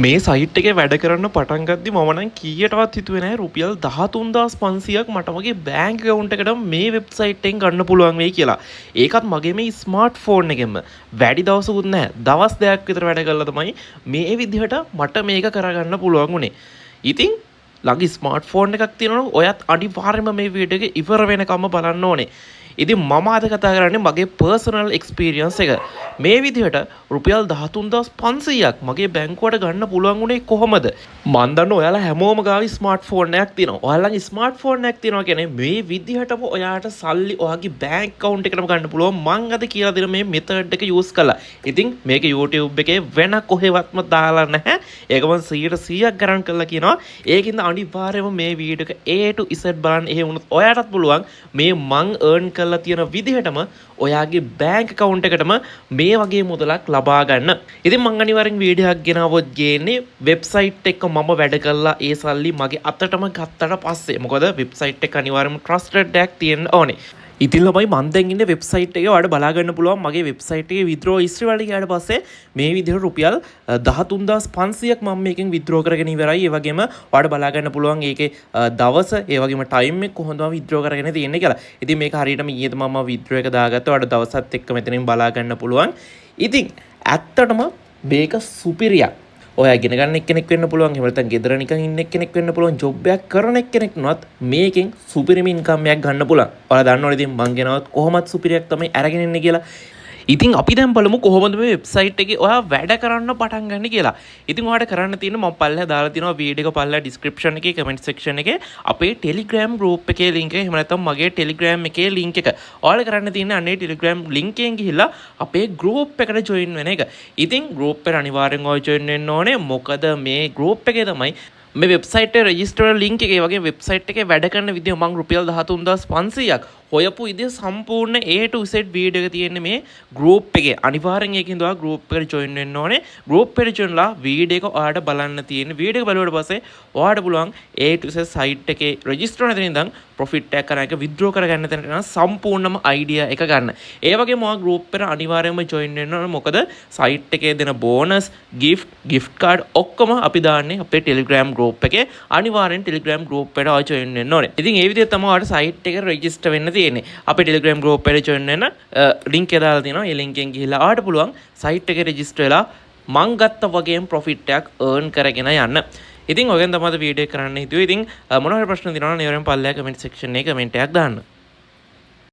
මේ සයිට් එකේ වැඩ කරන්න පටන් ගද්දි මම නම් කීයටවත් හිතුවේ නෑ රුපියල් 13,500ක් මට මගේ බැංක් ඇකවුන්ට් එකට මේ වෙබ්සයිට් එකෙන් ගන්න පුළුවන් වෙයි කියලා. ඒකත් මගේ මේ ස්මාර්ට් ෆෝන් එකෙන්ම. වැඩි දවසකුත් නෑ. දවස් 2ක් විතර වැඩ කරලා තමයි මේ විදිහට මට මේක කරගන්න පුළුවන් වුණේ. ඉතින් ළඟ ස්මාර්ට් ෆෝන් එකක් තියෙනවා නම් ඔයත් අනිවාර්යයෙන්ම මේ වීඩියෝ එක ඉවර වෙනකම්ම බලන්න ඕනේ. ඉතින් මම අද කතා කරන්නේ මගේ පර්සනල් එක්ස්පීරියන්ස් එක. මේ විදිහට රුපියල් 13,500ක් මගේ බැංකුවට ගන්න පුළුවන් වුණේ කොහොමද? මං දන්න ඔයාලා හැමෝම ගාව ස්මාර්ට් ෆෝන් එකක් තියෙනවා. ඔයාලා ළඟ ස්මාර්ට් ෆෝන් එකක් තියෙනවා කියන්නේ මේ විදිහටම ඔයාට සල්ලි ඔයාගේ බැංක් ඇකවුන්ට් එකටම ගන්න පුළුවන් මං අද කියලා දෙන මේ මෙතඩ් එක යූස් කරලා. ඉතින් මේක YouTube එකේ වෙන කොහෙවත්ම දාලා නැහැ. ඒක මං 100%ක් ගරන්ටි කරලා කියනවා. ඒකින්ද අනිවාර්යයෙන්ම මේ වීඩියෝ එක A to Z බලන්න. එහෙම වුණොත් ඔයාටත් පුළුවන් මේ මං අර්න් කරලා තියෙන විදිහටම ඔයාගේ බැංක් ඇකවුන්ට් එකටම මේ වගේ මුදලක් ලබා ගන්න. ඉතින් මං අනිවාර්යෙන් වීඩියෝ එකක් ගෙනාවොත් ගේන්නේ වෙබ්සයිට් එක මම වැඩ කරලා ඒ සල්ලි මගේ අතටම ගත්තට පස්සේ. මොකද වෙබ්සයිට් එක අනිවාර්යයෙන්ම ට්‍රස්ටඩ් එකක් තියෙන්න ඕනේ. ඉතින් ළමයි, මං දැන් ඉන්නේ වෙබ්සයිට් එකේ. ඔයාලට බලා ගන්න පුළුවන් මගේ වෙබ්සයිට් එකේ විත්ඩ්‍රෝ හිස්ටරි වලට ගියාට පස්සේ මේ විදිහට රුපියල් 13,500ක් මම මේකෙන් විත්ඩ්‍රෝ කරගෙන ඉවරයි. ඒ වගේම ඔයාලට බලා ගන්න පුළුවන් ඒකේ දවස, ඒ වගේම ටයිම් එක කොහොමද මම විත්ඩ්‍රෝ කරගෙන තියෙන්නේ කියලා. ඉතින් මේක හරියටම ඊයේ තමයි මම විත්ඩ්‍රෝ එක දාගත්තා. ඔයාලට දවසත් එක්ක මෙතනින් බලා ගන්න පුළුවන්. ඉතින් ඇත්තටම මේක සුපිරියක්. ඔයා ඉගෙන ගන්න එක්කෙනෙක් වෙන්න පුළුවන්, එහෙම නැත්නම් ගෙදර නිකන් ඉන්න එක්කෙනෙක් වෙන්න පුළුවන්, ජොබ් එකක් කරන එක්කෙනෙක් වුණත් මේකෙන් සුපිරිම ඉන්කම් එකක් ගන්න පුළුවන්. ඔයාලා දන්නවනේ ඉතින් මං ගෙනවත් කොහොමත් සුපිරියක් තමයි අරගෙන ඉන්නේ කියලා. ඉතින් අපි දැන් බලමු කොහොමද මේ වෙබ්සයිට් එකේ ඔයා වැඩ කරන්න පටන් ගන්න කියලා. ඉතින් ඔයාට කරන්න තියෙන්නේ මම පල්ලෙහා දාලා තියෙනවා වීඩියෝ එක පල්ලෙහා ඩිස්ක්‍රිප්ෂන් එකේ, කමෙන්ට් සෙක්ෂන් එකේ අපේ Telegram group එකේ link එක, එහෙම නැත්නම් මගේ Telegram එකේ link එක. ඔයාලා කරන්න තියෙන්නේ අන්නේ Telegram link එකෙන් ගිහිල්ලා අපේ group එකට join වෙන එක. ඉතින් group එකට අනිවාර්යෙන් ඔයා join වෙන්න ඕනේ. මොකද මේ group එකේ තමයි මේ වෙබ්සයිට් එකේ රෙජිස්ටර් ලින්ක් එක, ඒ වගේම වෙබ්සයිට් එකේ වැඩ කරන විදිය, මං රුපියල් 13,500ක් හොයපු විදිය සම්පූර්ණ A to Z video එක තියෙන්නේ මේ ගෲප් එකේ. අනිවාර්යෙන් ඒකෙන් ඔයා ගෲප් එකට ජොයින් වෙන්න ඕනේ. ගෲප් එකට ජොයින් වෙලා වීඩියෝ එක ඔයාට බලන්න තියෙන්නේ. වීඩියෝ එක බලුවට පස්සේ ඔයාට පුළුවන් A to Z site එකේ රෙජිස්ටර් වෙන තැන ඉඳන් ප්‍රොෆිට් එකක් කරන එක, විත්ඩ්‍රෝ කරගන්න තැනට යන සම්පූර්ණම අයිඩියා එක ගන්න. ඒ වගේම ඔයා ගෲප් එකට අනිවාර්යයෙන්ම ජොයින් වෙන්න ඕනේ. මොකද සයිට් එකේ දෙන බෝනස්, ගිෆ්ට්, ගිෆ්ට් කාඩ් ඔක්කොම අපි දාන්නේ අපේ Telegram group එකේ. අනිවාර්යෙන් Telegram group එකට ඔයා ජොයින් වෙන්න ඕනේ. ඉතින් ඒ විදිහට තමයි ඔයාලට සයිට් එකට රෙජිස්ටර් වෙන්න තියෙන්නේ. අපේ Telegram group එකට ජොයින් වෙන්න ලින්ක් එක දාලා තියෙනවා. ඒ ලින්ක් එකෙන් ගිහිල්ලා ඔයාලට පුළුවන් සයිට් එකේ රෙජිස්ටර් වෙලා මං ගත්ත වගේම ප්‍රොෆිට් එකක් අර්න් කරගෙන යන්න. ඉතින් ඔයගෙන් තමයි වීඩියෝ කරන්න හිතුවේ. ඉතින් මොන හරි ප්‍රශ්න තියෙනවා නම් අනිවාර්යෙන් පල්ලෙහා කමෙන්ට් සෙක්ෂන් එකේ කමෙන්ට් එකක් දාන්න.